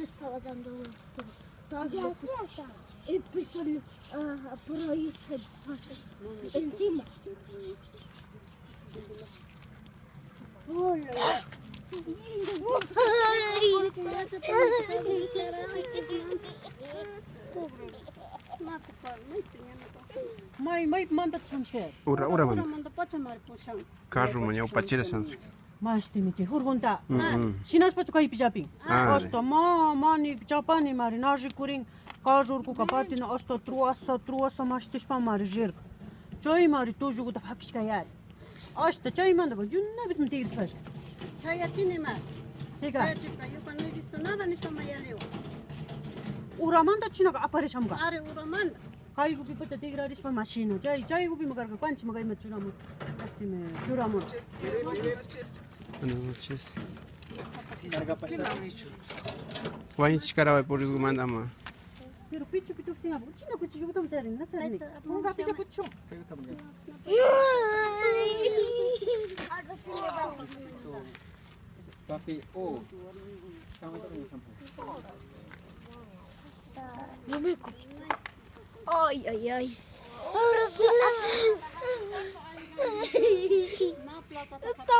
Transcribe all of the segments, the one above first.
Estaba dando todo y pisó por ahí se pasó encima. Hola. May may manda chanche. Ura ura manda. Uramanta pachamari pushan. Carro ñawpachira shanchik. Mashtimi chay furgonta. Shinashpachu kaypi llapin. Ah, Hasta ma mani chapani mari na rikurin carro urkuka patina hasta truasa truasa mashtishpa mari rirka. Chay mari tullukuta pakishka yari. Hasta chaymanta de una vez me tigrishpash. Chayachini mari. Chayka Chayachipka yuka no he visto nada nishpa mayaliwa. uramanta chinaka aparishamka. Ari uramanta. Kaykupi pacha tigrarishpa mashina. Chay chaykupi makarka kwanchi makayma churamun. Ashtimi churamun. Buenas noches. Wañuchishkara puriskumanta ama. Pero pichu pitu singa china kuchillukuta charin na charini. Kunka picha kuchu. Papi, oh. No me Ay, ay, ay. Ahora sí la... Está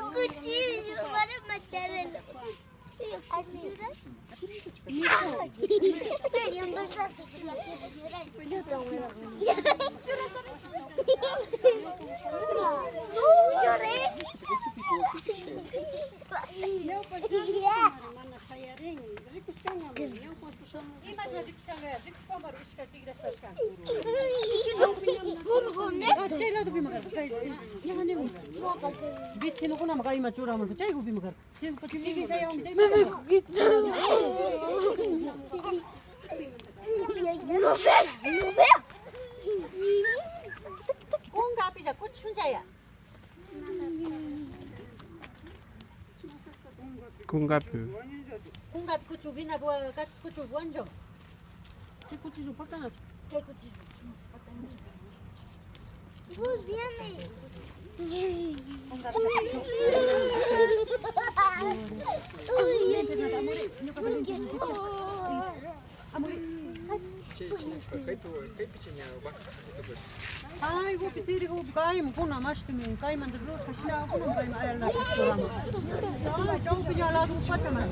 un cuchillo para matar al... ¿Lloras? Sí, en verdad quiero llorar. Yo también. No, lloré. Mana chayarin. Rikushkanga mari. Ñawpa pushamun. Imashna rikushkanga rikushpa mari ishkay tigrashpashkan. Furgoneta. Chay ladopi makarka. Chay ñaqani vecino kayma churamun chaykupi makarka. Chay chay No veo, no veo. Kunka apisha kuchunchaya. Kunkapi. Kunkapi kuchu vina kuchu wancho. Chay kuchillu patana. ¿Qué cuchillo? Vos viene. Kunka apisha kuchu. Ay, gupi siri gupi kaym kuna mashtimi kaymanta rurashpa shina kuna kayma ayalna churama. Ay, chawpi ña lado pachama.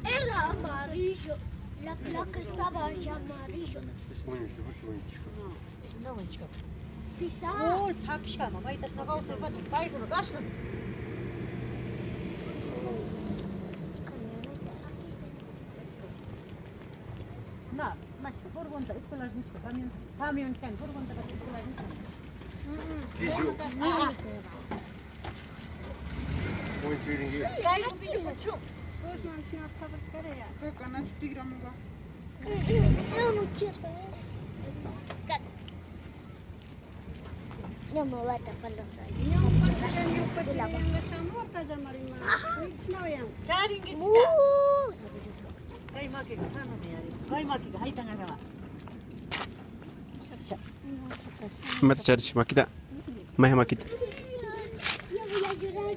Era amarillo. La placa estaba ya amarillo. Pisar. Ul pakshama maytashna kawsay pacha paykuna kashna. Na, mashta furgonta escuela nishka camión camión chan furgonta escuela nishka. Kaykupi kuchu. Usman shina paparishkara. Eu no quiero. No me voy a tapar los oídos. Ñawpa chiriyanka shamurka llamari ma. Richnawayan. Charinkichicha. Kay makika sano yari. Kay makika haytangallama. Imata charish makita. Mayqa makita. Yo voy a llorar.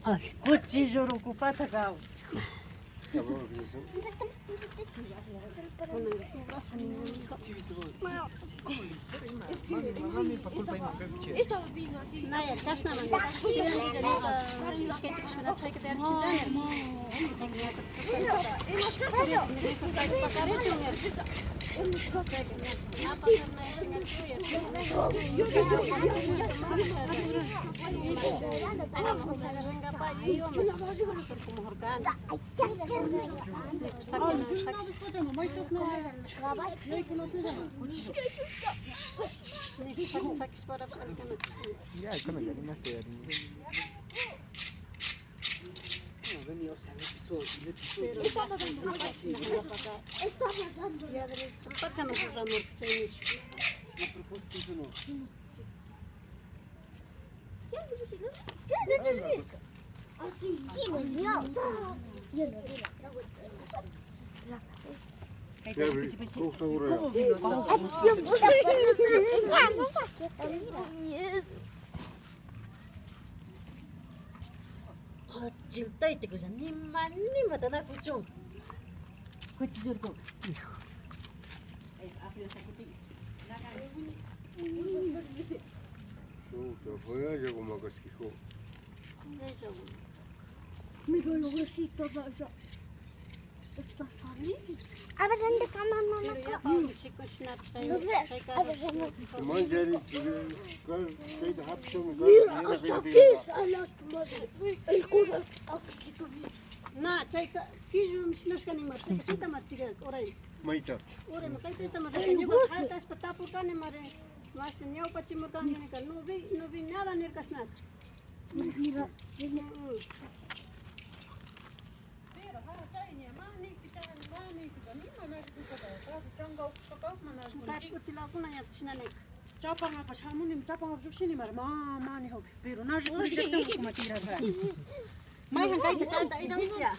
Ay, cuchillo rukupata kaw. Naya kashna mana. Shiranilla ñuka ishkay tukushpa chaykata yachachinchani. Pacarichun nirka. Chayka naya chingachuya. Huchalla yuyuma. Surkumuhurkani. Sakina sakishpa. Sakishparapish allikanachishkani. Ya, kana animaste. Pachama ruramurka chay nishu. Sí, me vio. Yo no vi la. Mira lo besito vaya. Está feliz. A ver, ¿dónde está mamá? Mira, hasta aquí está las el corazón. Na, chayka killu shinashkani mari, chayta mari oray. Maita. Oray, kayta mari, ñuka haytashpa tapurkani mari, mashti ñawpachimurkani nika, no vi, no vi nada nirkashnaka. Mira, Kay kuchilakuna ña shinaneka. Chapangapas hamunim, chapangapas lluqshini mari, mamani hawpi, pero na rikurishka kuma tigrarqa. Mayhan kayta chayta idanchia.